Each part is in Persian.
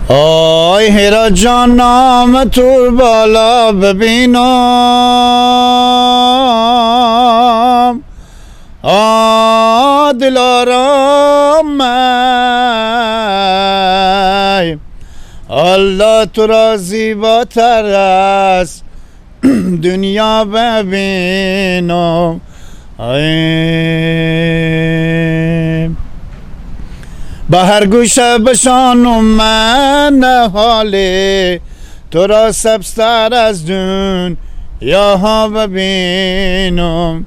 آی هیرا جان نام تو بالا ببینم، آ دلارام الله تو را زیباتر از دنیا ببینم. به هر گوشه بشانم من حالی تو را سبزتر از دنیا ها ببینم.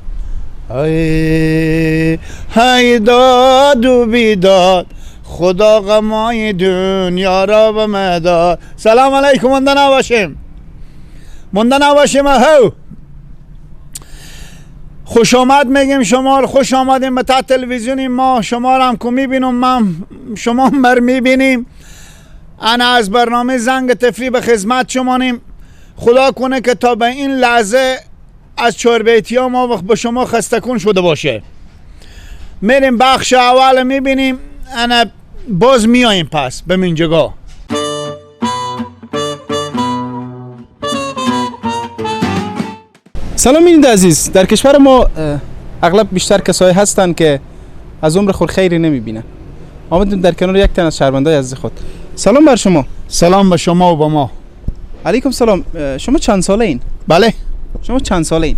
ای داد و بیداد خدا غمای دنیا را به من داد. سلام علیکم. مونده نباشیم، مونده نباشیم. هو خوش آمد میگیم شما رو، خوش آمدیم به تا تلویزیونی ما. شما رو هم که میبینم، من شما بر میبینیم. انا از برنامه زنگ تفریح به خدمت شمانیم. خدا کنه که تا به این لحظه از چهاربیتی ها ما به شما خسته کن شده باشه. میریم بخش اول میبینیم، انا باز میاییم پس به منجگاه. سلام بیننده عزیز. در کشور ما اغلب بیشتر کسایی هستند که از عمر خود خیری نمیبینن. آمدیم در کنار یک تن از شهروندای عزیز خود. سلام بر شما. سلام به شما و به ما. علیکم سلام. شما چند ساله این؟ بله. شما چند ساله این؟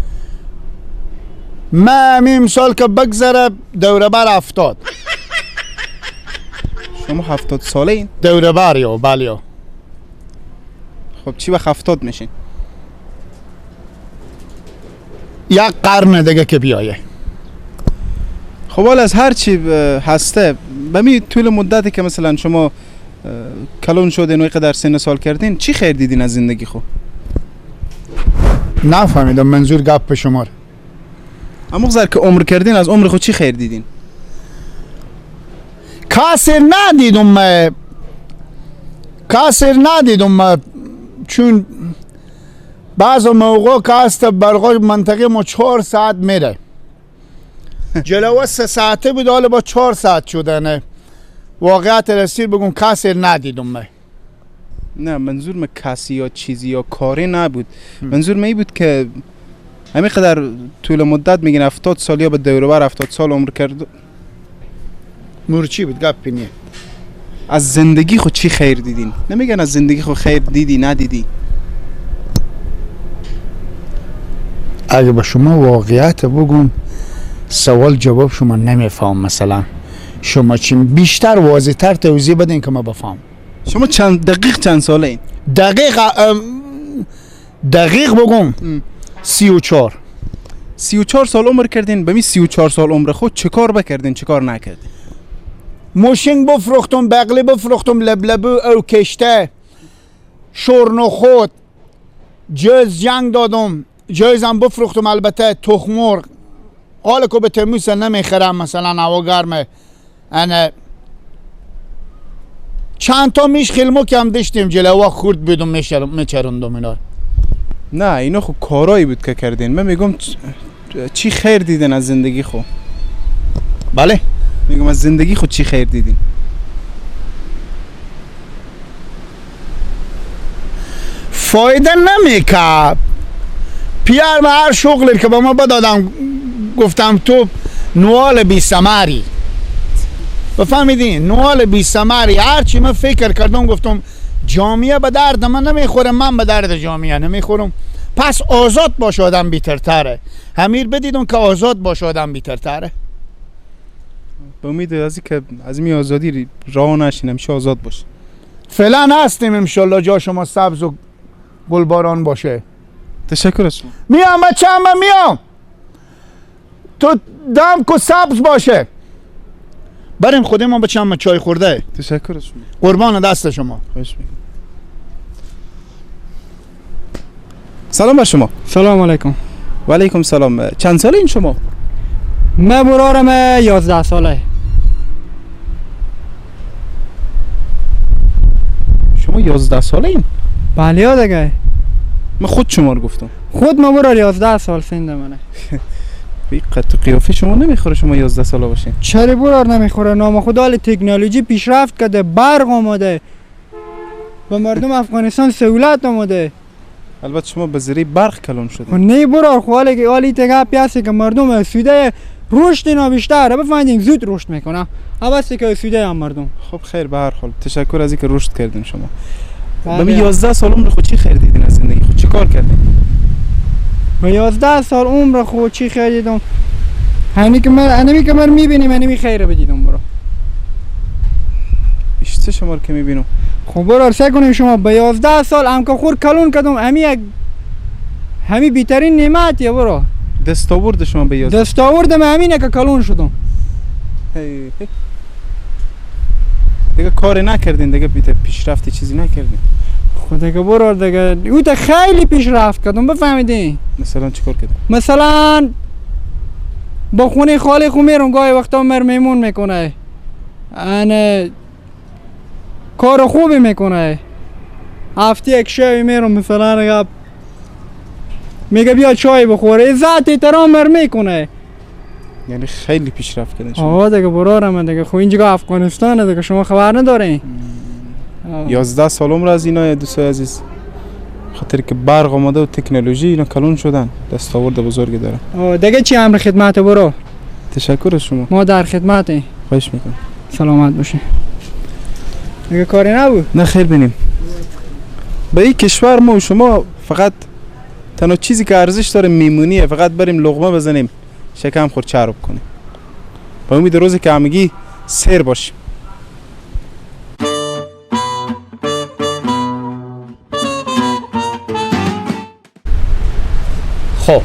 من امسال که بگذره دوره بر 70. شما 70 ساله این؟ دوره بر یا بله یا. خب چی وقت 70 میشین؟ یک قرن دیگه که بیایه. خب حالا از هر چی هسته به می طول مدتی که مثلا شما کلون شدین و اینقدر سن سال کردین، چی خیر دیدین از زندگی خود؟ نفهمیدم منظور گپ شما. اما زر که عمر کردین از عمر خود چی خیر دیدین؟ کاسر ندیدم، کاسر ندیدم، چون بعض موقع که هست برقای منطقه ما 4 ساعت میره. جلوه 3 ساعته بود، حالا با 4 ساعت شده. نه واقعیت رسید بگم کسی ندیدم من. نه منظور من کسی یا چیزی یا کاری نبود. منظور من این بود که همین قدر طول مدت میگن 70 سال یا به دور و بر 70 سال عمر کرد. مورچی بود گپ نیه. از زندگی خود چی خیر دیدین؟ نمیگن از زندگی خود خیر دیدی ندیدی. اگه به شما واقعیت بگم سوال جواب شما نمیفهم. مثلا شما چی بیشتر واضح تر توضیح بدین که ما بفهم. شما چند دقیق چند ساله این؟ دقیق بگم 34. 34 سال عمر کردین. به می 34 سال عمر خود چه کار بکردین چه کار نکردین؟ موشنگ بفروختم، بغلی بفروختم، لبلبو او کشته، شورنو خود، جز جنگ دادم، جایزم بفروختم، البته تخم مرغ حالا که به ترموس نمیخرم مثلا هوا گرمه. انا چند تا میش خیلمو که هم داشتیم جلوه خورد بودم میچرندم اینا. نه اینا خب کارایی بود که کردین. من میگم چی خیر دیدن از زندگی خو؟ بله میگم از زندگی خود چی خیر دیدین؟ فایده نمیکرد. پیر من هر شغلی که با ما بدادم گفتم تو نوال بی ثمری، بفهمیدین؟ نوال بی ثمری. هرچی من فکر کردم گفتم جامعه به درد من نمیخوره، من به درد جامعه نمیخورم. پس آزاد باش آدم بیترتره. همیر بدیدم که آزاد باش آدم بیترتره. به امید از که از این آزادی راه نشین، همیشه آزاد باش. فعلا هستیم انشالله جا شما سبز و گلباران باشه. تشکر از شما. میام بچه هم میام. تو دم که سبز باشه. بریم خودمون بچه هم چای خورده. تشکر از شما. قربان دست شما. خوش میگم. سلام بر شما. سلام علیکم. و علیکم سلام. چند ساله این شما؟ من برارم 11 ساله. شما 11 ساله این؟ بله دیگه. من خود شما رو گفتم. خود من برار 11 سال سند منه. بی قد قیافه شما نمیخوره شما 11 ساله باشین. چرا برار نمیخوره؟ نام خدا حال تکنولوژی پیشرفت کرده، برق آمده، به مردم افغانستان سهولت آمده. البته شما به ذریعه برق کلون شده. نه برار خو حالی تگه پیاسه که مردم سوده رشد اینا بیشتره بفهمیدین زود رشد میکنه. عوض که سوده هم مردم. خب خیر به هر حال تشکر از اینکه رشد کردین شما. به 11 سال عمر خود چی خیر دیدین از زندگی خود؟ چی کار کردین؟ به 11 سال عمر خود چی خیر دیدم؟ هنی که من که من میبینیم هنی خیر بدیدم برو. اشته شما رو که میبینم. خب برو سعی کنیم شما به 11 سال هم که خور کلون کردم همی بیترین نعمت برو. دستاورد شما به 11 دستاورد من همینه که کلون شدم. هی هی. دیگه کاری نکردین دیگه پیشرفتی چیزی نکردین. خب دیگه برو دیگه او تا خیلی پیشرفت کردم بفهمیدین. مثلا چیکار کردین؟ مثلا با خونه خاله خو میرم گاهی وقتا مر میمون میکنه. انا کار خوبی میکنه. هفته یک شب میرم مثلا میگه بیا چای بخور عزت احترام مر میکنه. یعنی خیلی پیشرفت کردین شما. آه دیگه برارم دیگه خب اینجا افغانستانه دیگه شما خبر ندارین. 11 سال عمر از اینا دوستای عزیز خاطر که برق آمده و تکنولوژی اینا کلون شدن دستاورد بزرگی داره. دیگه چی امر خدمت برو؟ تشکر از شما. ما در خدمتیم. خواهش میکنم. سلامت باشین. دیگه کاری نبود؟ نه خیر بینیم. به این کشور ما و شما فقط تنها چیزی که ارزش داره میمونیه، فقط بریم لقمه بزنیم شکم خور چرب کنیم. با امید روزی که همگی سیر باشیم. خب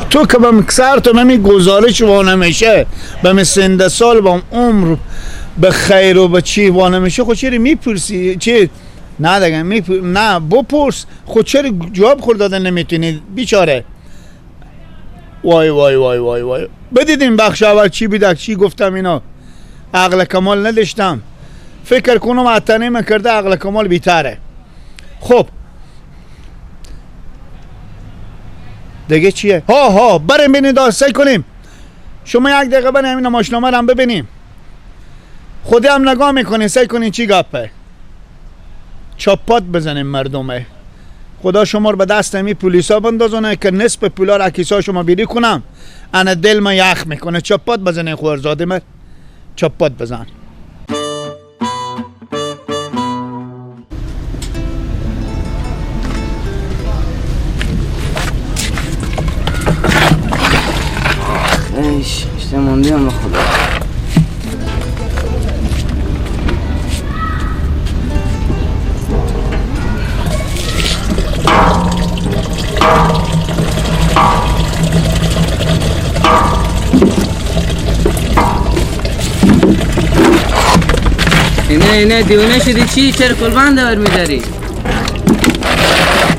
تو که به مکسر تو نمی گزارش وانمیشه به مسنده سال با عمر به خیر و به چی وانمیشه خود چرا میپرسی چی؟ نه دیگه نه بپرس خود چرا جواب خور داده نمیتونی بیچاره. وای وای وای وای وای بدیدیم بخش اول چی بیدک چی گفتم اینا عقل کمال نداشتم فکر کنم عطنه میکرده عقل کمال بیتره. خب دیگه چیه؟ ها ها بریم بینید سعی کنیم شما یک دقیقه بریم همین نمایشنامه رو هم ببینیم خودی هم نگاه میکنین سعی کنین چی گپه چاپات بزنیم مردمه. خدا شما رو به دست همی پولیسا بندازونه که نصف پولا رو کیسا شما بیری کنم انا دل من یخ میکنه. چاپات بزنین خورزاده من چاپات بزن. ایش اشته هم خدا. اینه اینه دیونه شدی چی؟ چرا کلبند بر میداری؟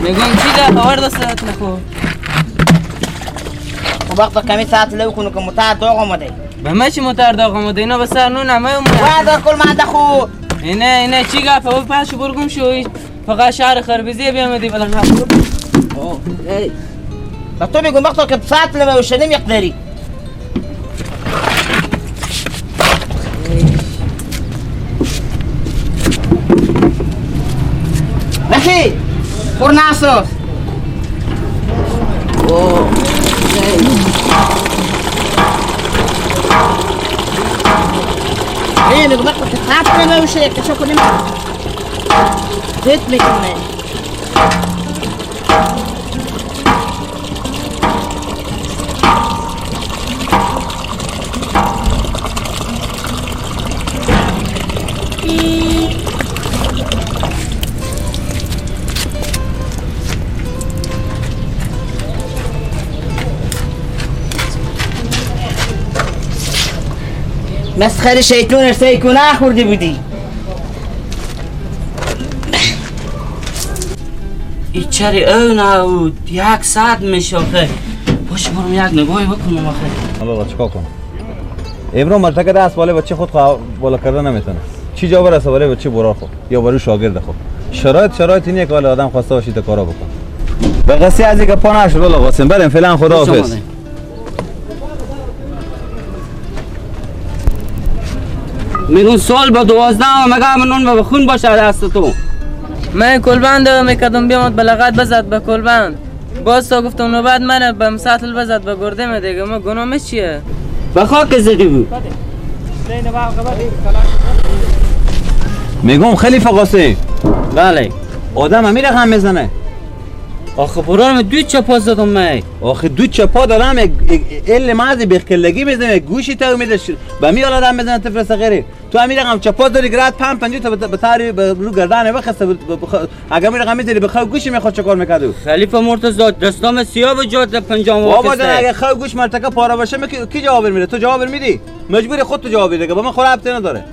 میگم چی ده خبر دستت نخو. وقت کمی ساعت لو کنو که متر داغ آمده. به من چی متر داغ آمده؟ اینا به سر نون همه اومده. واه کل من خو. اینه اینه چی گفت؟ او پس برگم شو فقط شهر خربزه بیامدی بالاخره. اوه ای. با تو میگم وقت که ساعت لو وش نمیقدری. نخی خورناسوس. اوه ايه میگم وقتی که خط نمیشه یک کشو کنیم زد میکنه. مسخره شیطون ارسای کنه خورده بودی. ای چری او نه یک ساعت میشه آخه. باش برم یک نگاهی بکنم آخه. بابا چیکار کنم؟ امرو مرتکه دست بالای بچه خود بالا کرده نمیتونه. چی جا برسه بالای بچه برار خود یا برای شاگرد خود. شرایط اینه که آدم خواسته باشی تا کارا بکن. به قصه از اینکه پا نشد والا قاسم بریم فعلا خداحافظ. میگم سال با 12 مگه من به خون باشه دست تو. من کلبند میکردم بیامد بلغت بزد به کلبند. باز تا گفتم نوبت منه به سطل بزد به گرده دیگه. ما گناهش چیه؟ به خاک زدی بود. میگم خلیفه قاسم. بله. آدم همی رقم میزنه. آخه برام دو چپا زدم من. آخه دو چپا دارم ال مازی بخکلگی میزنه گوشی تو میده به می آدم میزنه طفل صغیری. تو همی رقم چپا داری گراد پم پنجی تا به تاری رو گردن بخسته. اگه می رقم میزنی بخو گوشی میخواد چیکار میکردی؟ خلیفه مرتضی دستام سیاه و جات پنجام بابا جان اگه خو گوش مرتکه پاره باشه کی جواب میده؟ تو جواب میدی؟ مجبوری خود تو جواب بدی. با من خود ربطی نداره.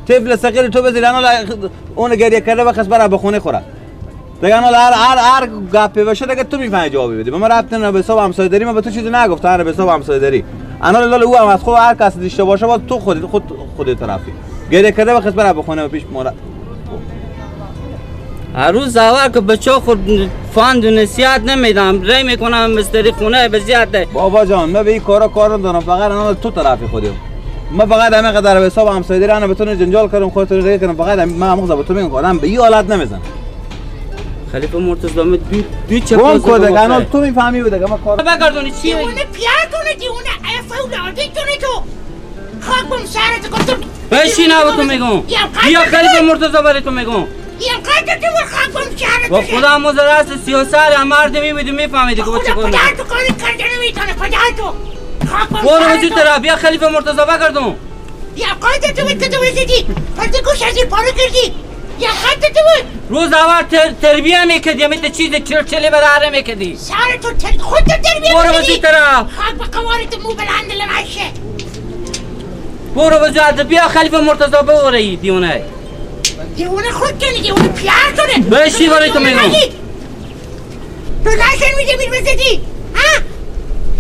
طفل صغیر تو بزنی الان اون گریه کرده بخس برا به خونه خوره. دیگه الان هر گپی باشه دیگه تو میفهمی جواب بدی. به من ربطی نداره. به حساب همسایه داری من به تو چیزی نگفتم. انا به حساب همسایه داری انا لاله او هم از خود هر کس داشته باشه باز تو خود طرفی گریه کرده بخس برا به خونه پیش ما. هر روز اول که بچه خود فاند و نصیحت نمیدم ری میکنم مستری خونه به زیاده. بابا جان من به این کارا کار ندارم. فقط انا تو طرفی خودم. من فقط همه قدر به حساب همسایه داری انا به تو جنجال کردم خودت رو دیگه کردم. فقط من هم به تو میگم آدم به این حالت نمیزنه. خلیفه مرتضی من دو چه گم کن دیگه الان تو میفهمی دیگه. من کار بگردونی چی دیوونه پیارتونه دیوونه اولادی تونه تو خاک بم سرت گفتم بشین به تو میگم بیا خلیفه مرتضی برای تو میگم اینقدر تو خاک بم سرت با خدا مزرعه سیاست مرد میبینی میفهمیدی که چه کار پدر تو کاری کرده نمیتونه پدر تو خاک بم برو تو طرف بیا خلیفه مرتضی بگردون یا قدر تو تو زدی پرده گوش از این پاره کردی یا قدر تو روز اول تربیه میکردی میت چیز چلچله براره میکردی سر تو خود تربیه برو به طرف خاک به قوارت مو بلند لمشه برو به بیا خلیفه مرتضی بوره دیونه دیونه خود کنی دیونه پیار کنه بشی برای تو میگم تو نشن میگه میر بزدی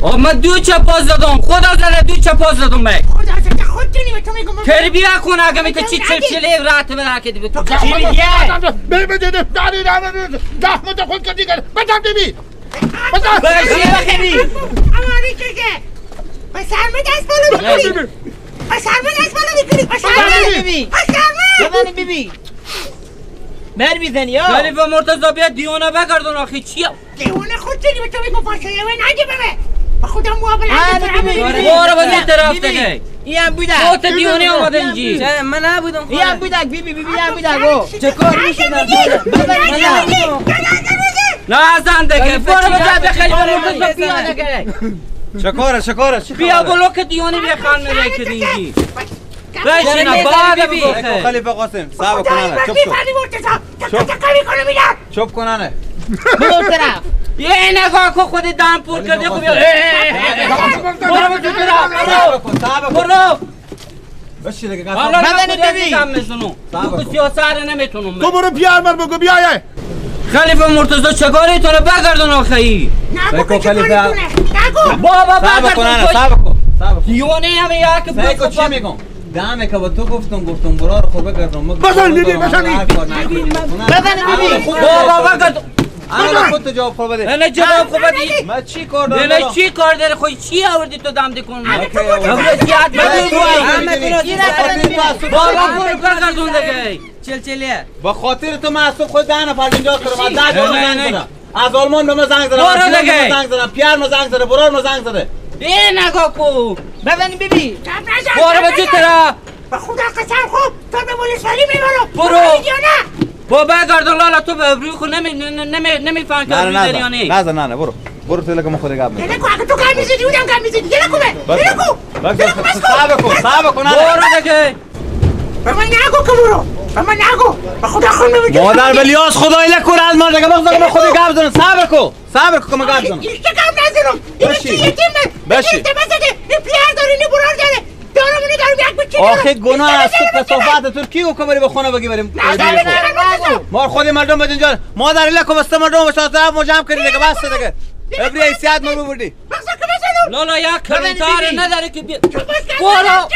ها من دو چپا زدم خدا زده دو چپا زدم من خدا زده خود کنی و تو میگم تربیه کن اگه میت چی چلچله رات بنا کردی تو چی میگه داری ده خود کردی بزن بیبی بزن بخیری امانی چه بسر دست بالا میکنی بسر دست بالا میکنی بسر بیبی بزن بیبی مر میزنی ها خلیفه مرتضی بیا دیوانه بگردون آخه چیه دیوانه خود کنی به تو میگم فاصله من نگه ببه به خودم مو بلند برو به طرف دیگه این هم بوده تو دیوانه اومده اینجی من نبودم این هم بوده بی بی بی هم بوده چه کار میشه نه زن دیگه برو به خلیفه مرتضی بیا دیگه چه کاره چی بیا بلوک دیوانه بیا خان میره که اینجی بشین بعد بگو خلیفه قاسم صبر کننه چپ شو چپ کننه برو طرف یه نگاه کن خود دم پر کرده خب بیا برو به طرف برو بشین دیگه بزنی ببین تو سیاست نمیتونم تو برو پیار مر بگو بیا خلیفه مرتضی چکاری تو رو بگردون آخی نگو خلیفه بابا بگردون صبر کن دیوانه هم یک بگو چی میگم دمه که با تو گفتم برار خود بگردم بزن بیبی بزن بزن بیبی بابا بگردون انا خود تو جواب خود بده نه جواب خود بده من چی کار دارم نه چی کار داره خود چی آوردی تو دم دکون بابا برو بگردون دیگه چلچلیه با خاطر تو من از خود 10 نفر اینجا کردم از 10 جا زنگ زدم از آلمان به ما زنگ زدم زنگ زدم پیر ما زنگ زده برار ما زنگ زده ای نگاه کو بزن بیبی برو به طرف به خدا قسم خوب تو به ولسوالی میبرم برو بابا گردن لالا تو به روی خود نمیفهم که روی داری یا نه نه نه برو برو تو لکه خود گپ میزنی لکه اگه تو گپ میزدی اونم گپ میزدی لکه لکه صبر کن صبر کن برو دیگه به من نگو که برو به من نگو به خدا خون میگم مادر بلیاس خدای لکه از ما دیگه بخدا من خود گپ زنم صبر کن صبر کن من گپ زنم هیچ گپ نزنم این یتیم بشی این پیار داره این برار داره آخه گناه از تو کثافت تو کی گفت بری به خونه بگی بریم ما خود مردم به اینجا مادر لکه بسته مردم به طرف ما جمع کردی دیگه بس دیگه ابری حیثیت ما بردی لالا یک کلانتر نداره که برو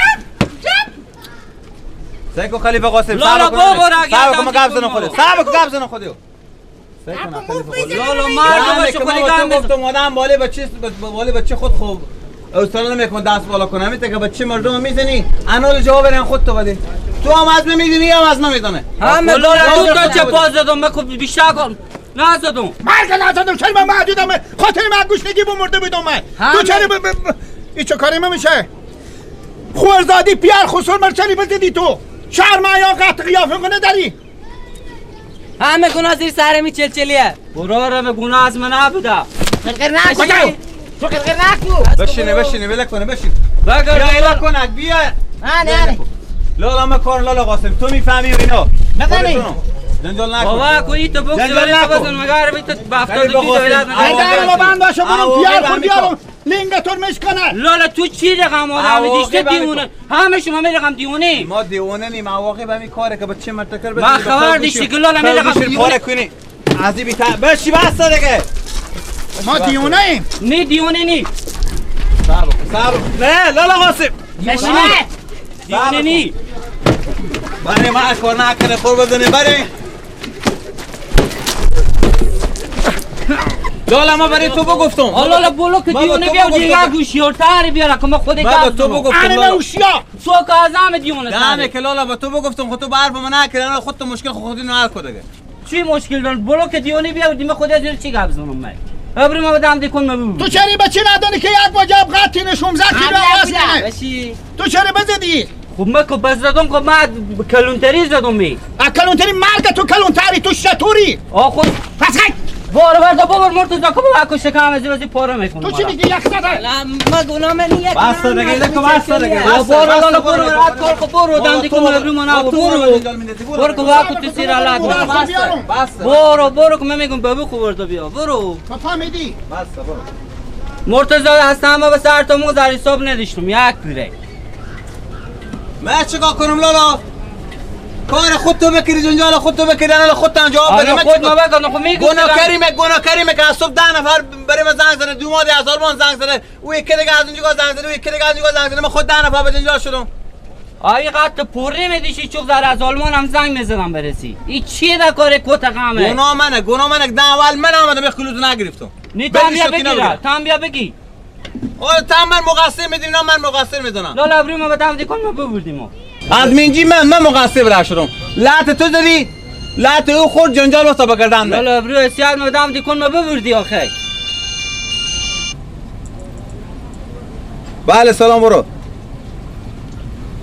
سیکو خلیفه قاسم لالا بابا را صبر کن گپ زنم خودت صبر کن گپ زنم خودت لالا مردم بچه خودی گپ گفتم آدم باله بچه باله بچه خود خوب حوصله نمیکن دست بالا کنم. میته که بچه مردم میزنی انال جواب برن خود تو بده. تو هم از من میدونی هم از من میدونه. همه لالا تو تا چه پاس زدم من خب بیشتر کن نزدم. مرگ نزدم چرا من محدودم خاطر من گوش نگی مرده بودم من. تو چرا این چه کاری میشه؟ خورزادی پیار خسر مر چرا بزدی تو؟ شرم یا قطع قیافه کنه داری؟ همه گناه زیر سر می چلچلیه. برو به گناه از من نبوده. قرقر نکن. تو قرقر نکن. بشینه بشینه ول کنه بشین. بگر کنک بیا. نه نه. لالا ما کار لالا قاسم تو میفهمی و اینا. نفهمی. جنجال نکن. بابا کوی تو بوکس ولی بزن مگر بی تو بافتا دو ولاد. ای ما بند باشه برو پیار خود بیارم. لینگتون میشکنه. لالا تو چی رقم آدم دیشته دیوونه همه شما می رقم دیوونه. ما دیوونه نیم عواقب همین کاره که بچه مرتکر بزنی. ما خبر دیشتی که لالا می رقم دیوونه کنی. از بی بشی بس دیگه. ما دیوونه ایم. نی دیوونه نی. صبر صبر. نه لالا قاسم نشینی دیوونه نی. برای ما کار نکنه خور بزنی برای لالا ما برای تو بگفتم. لالا بولو که دیونه بیا دیگه گوشیارتر بیاره که ما خود ما با تو بگفتم. انا هوشیار تو که ازم دیونه دمه که لالا با تو بگفتم خود تو به حرف من نکردی خود تو مشکل خودی نه حل کن دیگه. چی مشکل دارم بولو که دیونه بیا دیمه خود از چی گپ زنم من ابری ما بدم دیکن ما تو چرا بچه نداری که یک وجب قطعی نشوم زد که آواز کنه تو چرا بزدی؟ خب من که بزدم که من کلونتری زدم می کلونتری مرگ تو کلونتری تو شطوری آ خود پس خیلی بار بار بابا مرتضی که بابا کش کم از روزی پاره میکنم تو چی میگی یک زده لا ما گناه من یک بس دیگه دیگه بس دیگه برو لالا برو رات کار کو برو دم دیگه ابری ما برو برو که واکو تو سیر الله بس برو برو که من میگم بابا کو برو بیا برو تو فهمیدی بس برو مرتضی هستم ما به سر تو مو در حساب نداشتم یک پیره من چیکار کنم لالا کار خود تو بکری جنجال خود تو بکری انا خودت هم جواب بده. خود ما بگم خب میگم گناه کریمه که از صبح 10 نفر برای من زنگ زده دو ماه از آلمان زنگ زده او یکی دیگه از اونجا زنگ زده او یکی دیگه از اونجا زنگ زده من خود 10 نفر به جنجال شدم. آی قد پوری میدیشی چوب در از آلمان هم زنگ میزدم برسی این چیه در کار کت غمه گناه منه گناه منه ده اول من آمدم یک کلوت نگرفتم. نی تا بیا بگی تا بیا بگی آره تا من مقصر میدونم نه من مقصر میدونم لالا ابری ما بدم دیکن ما ببردیم از منجی من مقصر برا شدم لات تو زدی لات او خورد جنجال واسه بگردم لالا ابری اسیار ما بدم دیکن ما ببردی آخه. بله سلام برو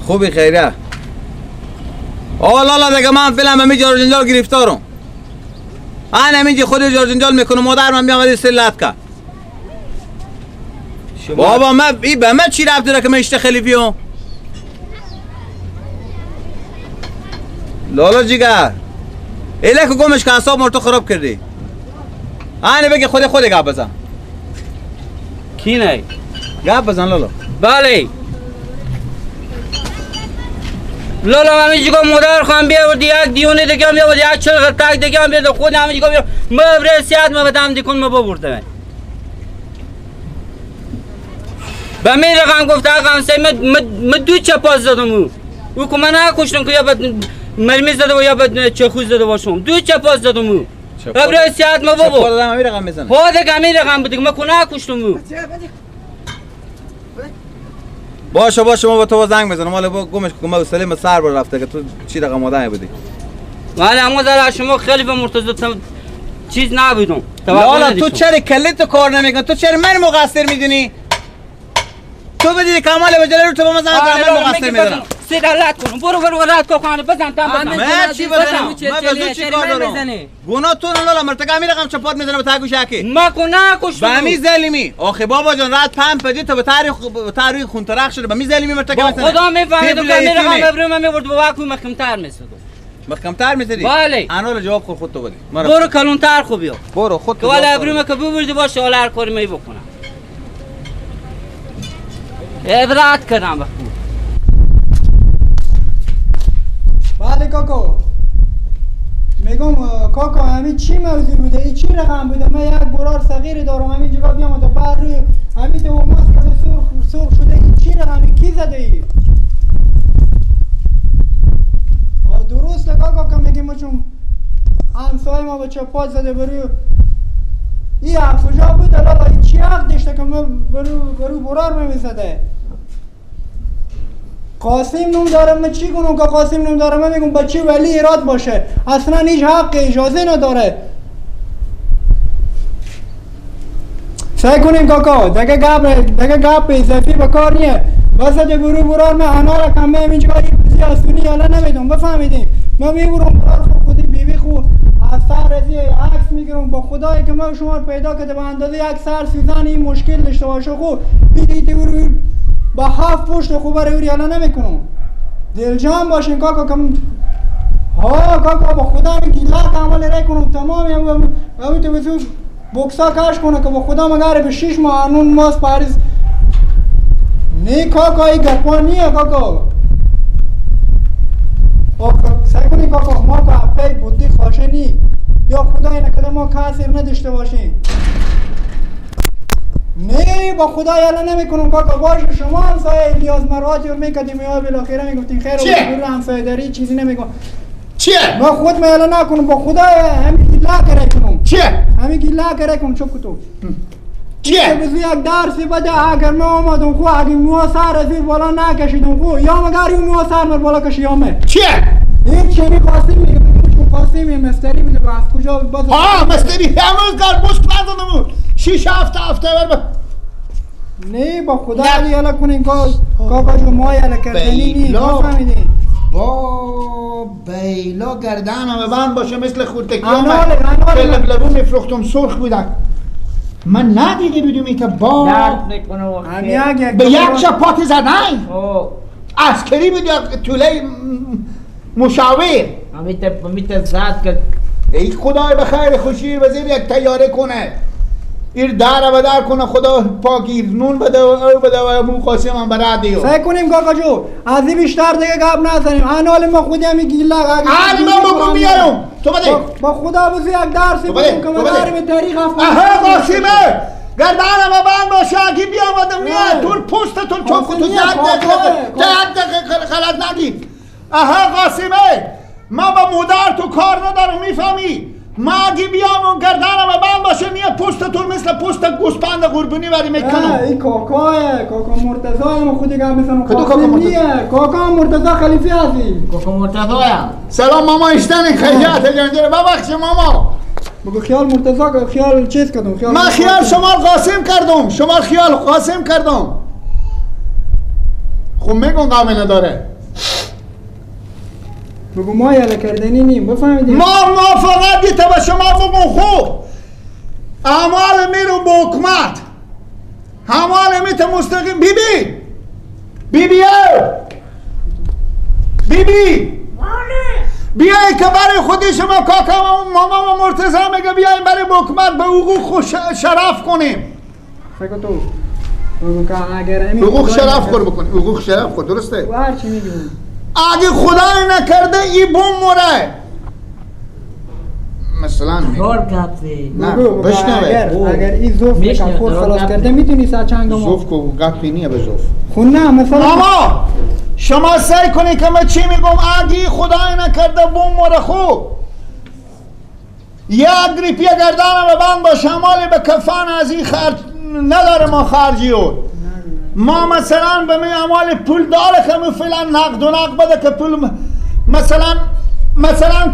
خوبی خیره آه لالا دیگه من فعلا من جار جنجال گرفتارم انا همینجی خود جار جنجال میکنم مادر من میامد سر لات کرد بابا من ای به من چی رفت داره که من اشته خلیفیوم لالا جیگر ایله که گمش که اعصاب مرتو خراب کردی آنه بگی خود خود گپ بزن کی نه گپ بزن لالا. بله لالا من میگم مادر خواهم بیاورد یک دیونه دیگه هم بیاورد یک چل غرتک دیگه هم بیاورد خود هم میگم ما برسیت ما بدم دیکن ما ببردم به می رقم گفت آقا من دو چپاس زدم او که من نکشتم که یا به مرمی زده و یا به چخو زده باشم دو چپاس زدم او ابرسیت ما بابا چپاس زدم همین رقم میزنه ها دیگه همین رقم بود من که نکشتم او. باشه باشه ما با تو زنگ میزنم حالا با گمش که ما سلیم سر بر رفته که تو چی رقم آدمی بودی. ولی اما در شما خیلی به مرتضی چیز نبودم. لالا تو چرا کلت تو کار نمیکنی؟ تو چرا من مقصر میدونی؟ تو بدی کمال به جلو تو با من زنگ من مقصر میدونم. سه رد کن برو برو رد کن خانه بزن تا بزن. من چی بزنم؟ من به چی کار دارم؟ گناه تو نه لالا مرتکب می رقم چپات میزنه به تاگوش یکی. ما کو نکشتم. به می ظلمی. آخه بابا جان رد پم پدی تا به تاریخ خون ترخ شده به می ظلمی مرتکب میزنه. خدا میفهمه تو می رقم ابرو من میبرد با واکو محکم‌تر میسدم. محکم‌تر میسدی؟ بله. انال جواب خود تو بدی. برو کلونتر خو بیا. برو خود تو. والا ابرو که ببردی باشه حالا هر کاری می بکنم. عبرت کردم بخو. بله کاکا میگم کاکا همین چی موضوع بوده این چی رقم بوده؟ من یک برار صغیر دارم همین جگاه بیام تا بر روی همین تو ماست کرده سرخ شده این چی رقم کی زده ای؟ درسته کاکا که میگیم ما چون همسایه ما با چپات زده بروی این کجا بوده لالا؟ این چی حق داشته که ما برو برار میزده. قاسم نوم دارم من چی کنم که قاسم نوم دارم؟ من میگم بچه ولی ایراد باشه، اصلا هیچ حق اجازه نداره. سعی کنیم کاکا دیگه گپ اضافی به کار نیه. وسط برو برار من انار کمه اینجا یه آسونی یالا نمیدم، بفهمیدیم. من میبرم برار خودی بیبی خو از سر از عکس میگیرم با خدایی که من شما پیدا کرده به اندازه یک سر سوزن این مشکل داشته باشه خو بیدی برو با هفت پشت خو برای اوری یالا نمیکنم. دلجان باشین کاکا کم ها کاکا با خدا من گیلات عمل رای کنم تمام همین تو بسو بکسا کش کنه که با خدا مگر به 6 ماه انون ماست پاریس. نه کاکا این گپا نیه کاکا. سعی کنی کاکا ما که اپی بودی خاشه نی یا خدای نکرده ما کسی نداشته باشیم. نه با خدا یالا نمیکنم کاکا. باشه شما همسایه الیاس مراتی رو میکردیم یا بالاخره میگفتیم خیر و همسایه داری چیزی نمیگم. چیه؟ ما خود ما یالا نکنم با خدا همین گیلا کرای کنم. چیه؟ همین گیلا کرای کنم چوب تو. چیه؟ بزی یک درسی بده اگر ما آمدم خو اگه مو سر از بالا نکشیدم خو یا مگر این مو سر مر بالا کشی یا مه. چیه؟ این چنی قاسم میگه قاسم مستری بوده از کجا باز؟ ها مستری همون کار بوس پندم 6 هفته هفته بر. نه با خدا یالا کنین کاکا جو ما یالا کردنی نی نفهمیدین. با بیلا گردنم بند باشه مثل خورتکی انال لبلبو میفروختم سرخ بودن. من ندیده بودم این که با درد میکنه به یک چپات زدن عسکری بود یا طوله مشاور همیت زد که ای خدای به خیر خوشی وزیر یک تیاره کنه ایر در و در کنه خدا پاک نون بده و او بده و مو قاسم هم برای دیو. سعی کنیم کاکا جو از این بیشتر دیگه گپ نزنیم. انال ما خودی همی گیلا حال ما بگو میارم تو بده با خدا بزی یک درسی بدیم که ما داریم تاریخ آها قاسمه گردنم بند باشه اگه بیامدم میاد تور پوستتون چون تو یک دقیقه غلط نگی. آها قاسمه ما با مادر تو کار ندارم میفهمی؟ ما اگه بیام اون گردنم بند باشه میاد پوستتون مثل پوست گوسپند قربونی وری میکنم. این کاکاه کاکا مرتضی ما خودی گم میزنم. کاکا نیه کاکا مرتضی خلیفی هستی. کاکا مرتضی. سلام ماما اشتن خیریت جان ببخش ماما. بگو خیال مرتضی خیال چیز کردم خیال من خیال شما قاسم کردم شما خیال قاسم کردم. خب میگم غم نداره. بگو ما یالا کردنی نیم بفهمیدیم. ما فقط دیتا به شما بگو خوب اعمال میرو به حکمت اعمال میت مستقیم. بیبی بیبی بیبی بیای که برای خودی شما کاکا و ماما و مرتضی میگه بیایم برای حکمت به حقوق شرف کنیم. فکر تو بگو که اگر حقوق شرف خور بکنیم. حقوق شرف خور درسته؟ هر چی میگی. اگه خدای نکرده ای بوم مره مثلا نه بشنوه اگر این زوف خود خلاص کرده میتونی سر چنگ ما زوف کو گپی نیه به زوف خب نه مثلا ماما شما سعی کنی که من چی میگم. اگه خدای نکرده بوم مره خوب یک ریپیه گردنم بند با شمال به کفن از این خرج نداره ما خرجی او ما مثلا به می امال پول داره که می فعلا نقد و نقد بده که پول مثلا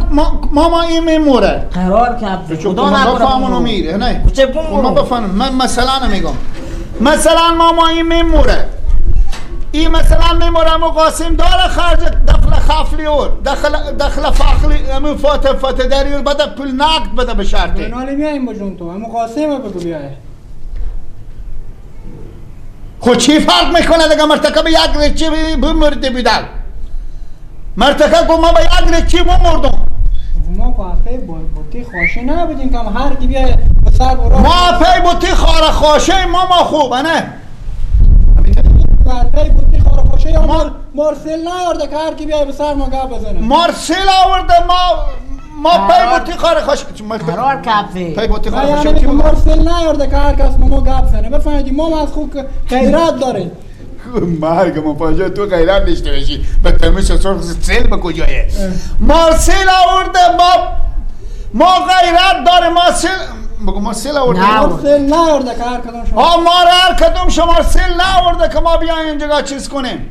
ماما این میموره قرار کرد خدا نکنه میره نه ما بفهمم من مثلا میگم مثلا ماما این میموره این مثلا میموره مو قاسم داره خرج دخل خفلی اور دخل فخلی امو فاتح داری بده پول نقد بده به شرطی نالی میایم با جون تو امو قاسم بگو بیای. خب چی فرق میکنه دیگه؟ مرتکب یک رچی بمرده بودن مرتکب گفت ما به یک رچی بمردم. ما که اپی بوتی خاشه نبودیم که هر کی بیای به سر برا ما اپی بوتی خاره خاشه ما خوب نه اپی بوتی خاره خاشه یا مارسل نیارده که هر کی بیای به سر ما گپ بزنه. مارسل آورده ما پی بوتی خاره خاشه قرار کپی پی بوتی خاره خاشه یعنی مارسل نیارده که هر کس ما گپ زنه بفهمیدی. ما از خوب غیرت داریم. مرگ ما پاجا تو غیرت داشته باشی به تمش سرخ سیل به کجایه؟ مارسل آورده ما غیرت داره. بگو ما سیل آورده. سیل نیاورده که هر کدوم شما. ها ما را هر کدوم شما سیل نیاورده که ما بیایم اینجا چیز کنیم.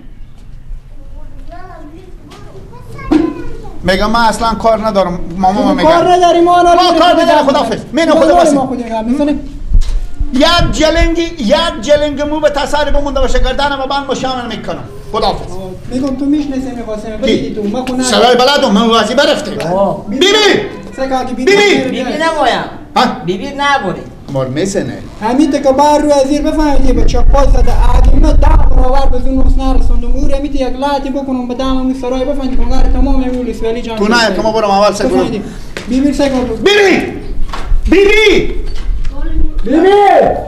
میگم من اصلا کار ندارم. ماما میگم کار نداری، ما کار ندارم. خداحافظ. من خداحافظ. یک جلنگ مو به تصاری بمونده باشه گردنم و بند مشامل میکنم. خداحافظ. میگم تو میشناسی میخواستم بدی تو ما خونه سرای بلدم من وازی برفته. بیبی بی بی بی بی نمایم. بی بی نبوری مار میزنه همین که بار رو از زیر بفهمیدی به چپاس زده. اگه من 10 برابر به زون نقص نرسوندم او رو میتی یک لاتی بکنم به دم اون سرای بفهمیدی کنگار تمام اون سوالی جان تو نه که ما برم اول سر بی بی سر بی بی بی بی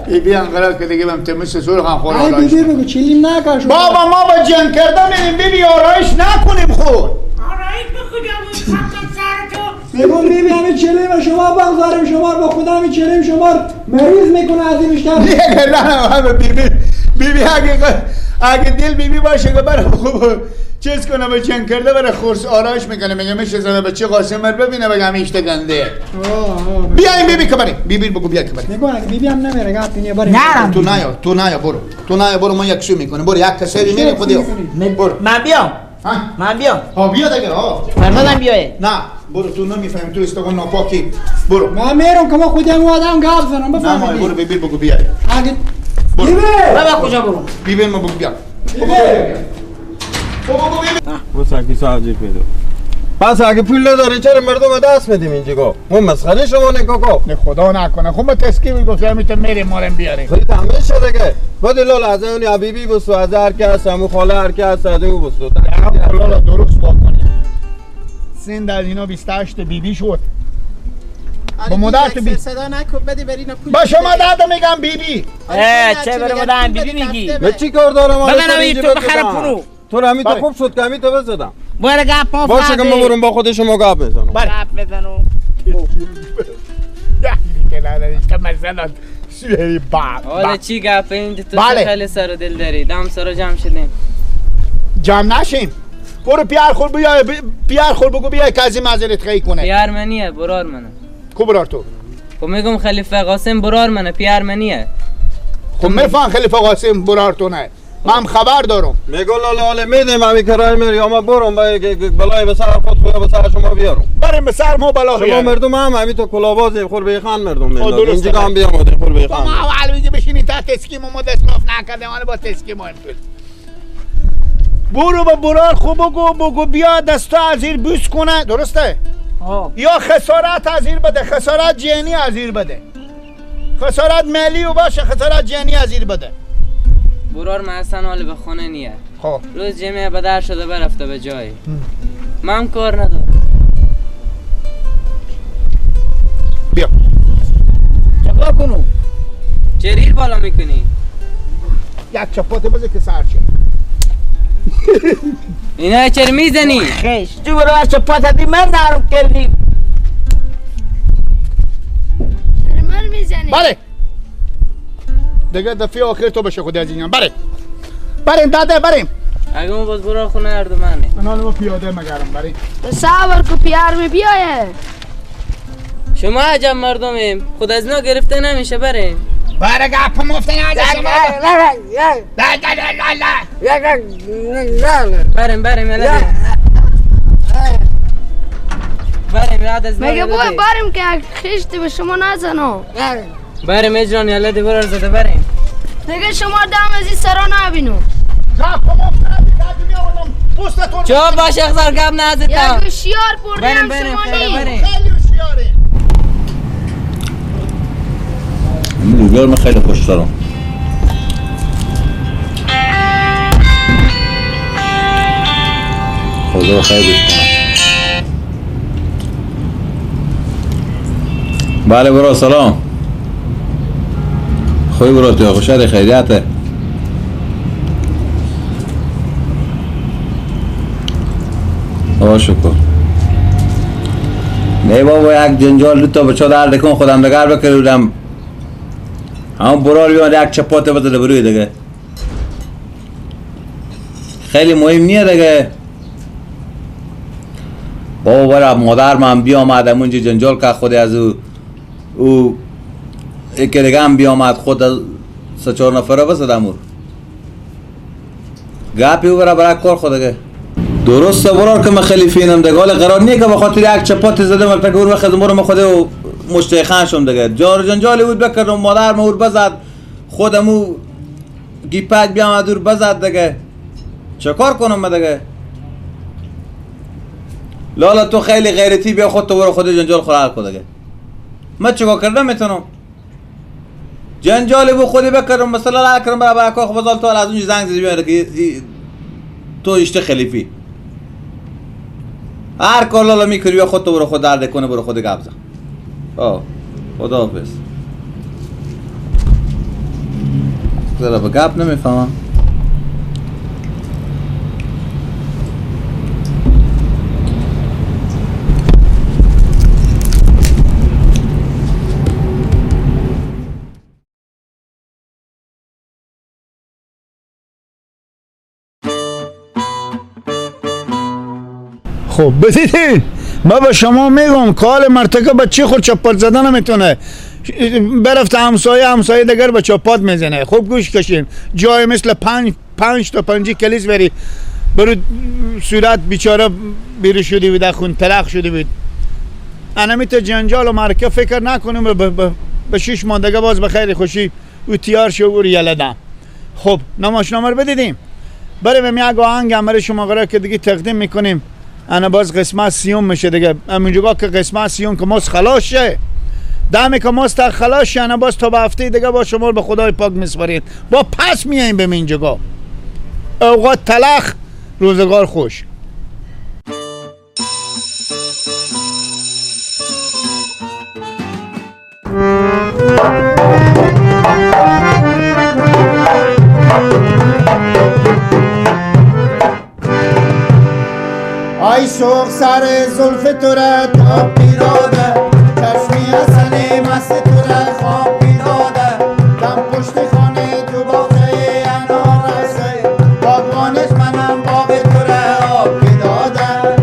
بی بی انقدر که دیگه بهم تمس زور خان خور آرایش. بی بی بگو چیلیم نکن بابا، ما با جنگ کردن میریم بی بی آرایش نکنیم خود. آرایش بکنم میگم بی بی همه چلیم شما بگذاریم شما با خدا همه چلیم شما مریض میکنه از این بیشتر. نه بی بی بی بی اگه دل بی بی باشه که برای خوب چیز کنه به جنگ کرده برای خورس آرایش میکنه. میگه میشه زنه بچه قاسم مر ببینه بگم ایشته گنده. بیایم بی بی که بریم. بی بی بگو بیا که بریم. میگم اگه بی بی هم نمیره گفت اینه بریم. تو نیا تو نیا برو تو نیا برو من یک سو میکنم. برو یک کسی میره خودی برو. من بیام. من بیام. ها بیا دیگه. ها فرمودم بیای. نه برو تو نمیفهمی تو استقام ناپاکی. برو من میرم که ما خودم آدم گپ زنم بفهمی. نه برو بی بی بگو بیا. اگه بی بی بابا کجا برو؟ بی بی ما بگو بیا. بی بی بس اگه ساجی پیدا پس اگه پول نداری چرا مردم دست میدیم اینجا؟ ما مسخره شما نکاکا. نه خدا نکنه. خب ما تسکی میگفتم میتونم میریم مارم بیاریم. خیلی همیشه دیگه. بعد لالا از اون حبیبی بسو از هر کس همو خاله هر کس از اون بسو. لالا درست واکنی. سند از اینا 28 بی بی شد. با مادر تو بی صدا نکن بده بری اینا پول. با شما دادم میگم بی بی. چه برم مادر بی بی میگی؟ من چی کار دارم؟ بزنم تو بخره پولو. تو رو همین تو خوب شد که همین تو بزدم. باید گپ ما باشه که ما برم با خود شما گپ بزنم. گپ بزنم. حالا چی گپ این تو خیلی سر و دل داری. دم سر جمع شدیم. جمع نشیم. برو پیار خور بیا پیار خور بگو بیا کازی معذرت خواهی کنه. پیار منیه برار منه. کو برار تو؟ خب میگم خلیفه قاسم برار منه پیار منیه. خب میفهم خلیفه قاسم برار تو نه. من خبر دارم. میگم لالا حالا میدیم همین کرای میری یا ما برم بلای به سر خود خدا به سر شما بیارم. بریم به سر ما بلا شما مردم هم همین تو کلاباز خور به خان مردم میندازن. اینجا هم بیام خور به خان. ما اول میگه بشینی تا تسکی ما دست ماف نکردیم حالا با تسکی ما برو با برار خوب بگو بگو بیا دستا از زیر بوس کنه درسته؟ یا خسارت از زیر بده، خسارت جنی از زیر بده. خسارت مالی و باشه خسارت جنی از زیر بده. برار من اصلا حال به خانه نیه. خب روز جمعه بدر شده برفته به جایی. من کار ندارم. بیا چکار کنم؟ چریر بالا میکنی؟ یک چپاته بزن که سر شه. اینا چرا میزنی؟ خیش تو برو از چپاته دی من نرم کردی. چرا من میزنی؟ بله دیگه دفعه آخر تو بشه خود از اینم. بریم بریم داده بریم. اگه اون باز برو خونه هر دو منه. من حالا پیاده مگرم بریم. صبر کو پیار می بیایه. شما عجب مردمیم خود از اینا گرفته نمیشه. بریم برای گپ مفتن از شما. لا لا لا لا بریم بریم یالا بریم یاد از مگه بوی بریم که خشت به شما نزنم. بریم اجران یالا دی برار زده بریم دیگه شما دم از این سرا نبینو. چوب باشه اخزار گپ نزدم. یک هوشیار پردیم شما نی. خیلی هوشیاری. لوبیا من خیلی خوش دارم. خدا خیلی دوست دارم. بله برو سلام. خوبی برو تو خوشحال خیریته. آه شکر. نه بابا یک جنجال دو تا بچه در دکن خودم دگر بکردم. هم برار بیان یک چپاته بزنه بروی دیگه. خیلی مهم نیه دیگه. بابا برا مادر من بیامدم اونجا جنجال که خود از او یکی دیگه هم بیامد خود سه چهار نفره بزد امور گپی او برای کار خود دیگه. درسته برار که من خیلی فینم دیگه، حالا قرار نیه که به خاطر یک چپات زده مرتکه اور بخدم برو من خود مشتیخان شم دیگه. جار جنجالی بود بکردم، مادر ما اور بزد، خودمو گیپک بیامد اور بزد دیگه. چه کار کنم من دیگه؟ لالا تو خیلی غیرتی، بیا خود تو برو خود جنجال خود حل کن دیگه. من چیکار کردم میتونم؟ جنجالی بود خودی بکردم مثلا حل کردم برای کاخ بزال تو از اونجا زنگ زدی بیاد که تو اشته خلیفی. هر کار لالا میکنی بیا خود تو برو خود درد کنه، برو خود گپ زن. آه خداحافظ. زرا به گپ نمیفهمم. خب بدیدین ما به شما میگم کال مرتکه بچه خود چپات زدن نمیتونه، برفت همسایه دیگر به چپات میزنه. خوب گوش کشین، جای مثل پنج تا پنجی کلیس بری برو صورت بیچاره بیرو شده بود، خون تلخ شده بود. انا تا جنجال و مرکه فکر نکنیم به 6 ماه دیگه باز به خیر خوشی او تیار شو او یلدم. خب نمایشنامه رو بدیدیم، بریم یک آهنگ هم شما قرار که دیگه تقدیم میکنیم. انا باز قسمت سیوم میشه دیگه، همینجا که قسمت سیوم که ماست خلاص شه، دمی که ماست تا خلاص شه، انا باز تا به هفته دیگه با شما به خدای پاک میسپارید. با پس میاییم به اینجا. اوقات تلخ، روزگار خوش. ای شوق سر زلف تو را تاب پیراده، چشمی حسن مست تو را خواب پیراده، دم پشت خانه تو باغچه انار است، باغبانش منم باغ تو را آب پیداده.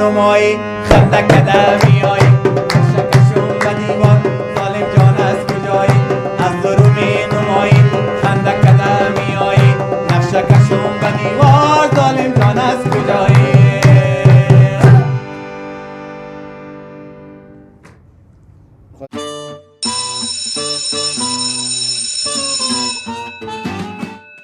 نمایی خنده کده میایی نقشه کشم به دیوار ظالم جان از کجایی از درون نمایی خنده کده میایی نقشه کشم به دیوار ظالم جان از کجایی.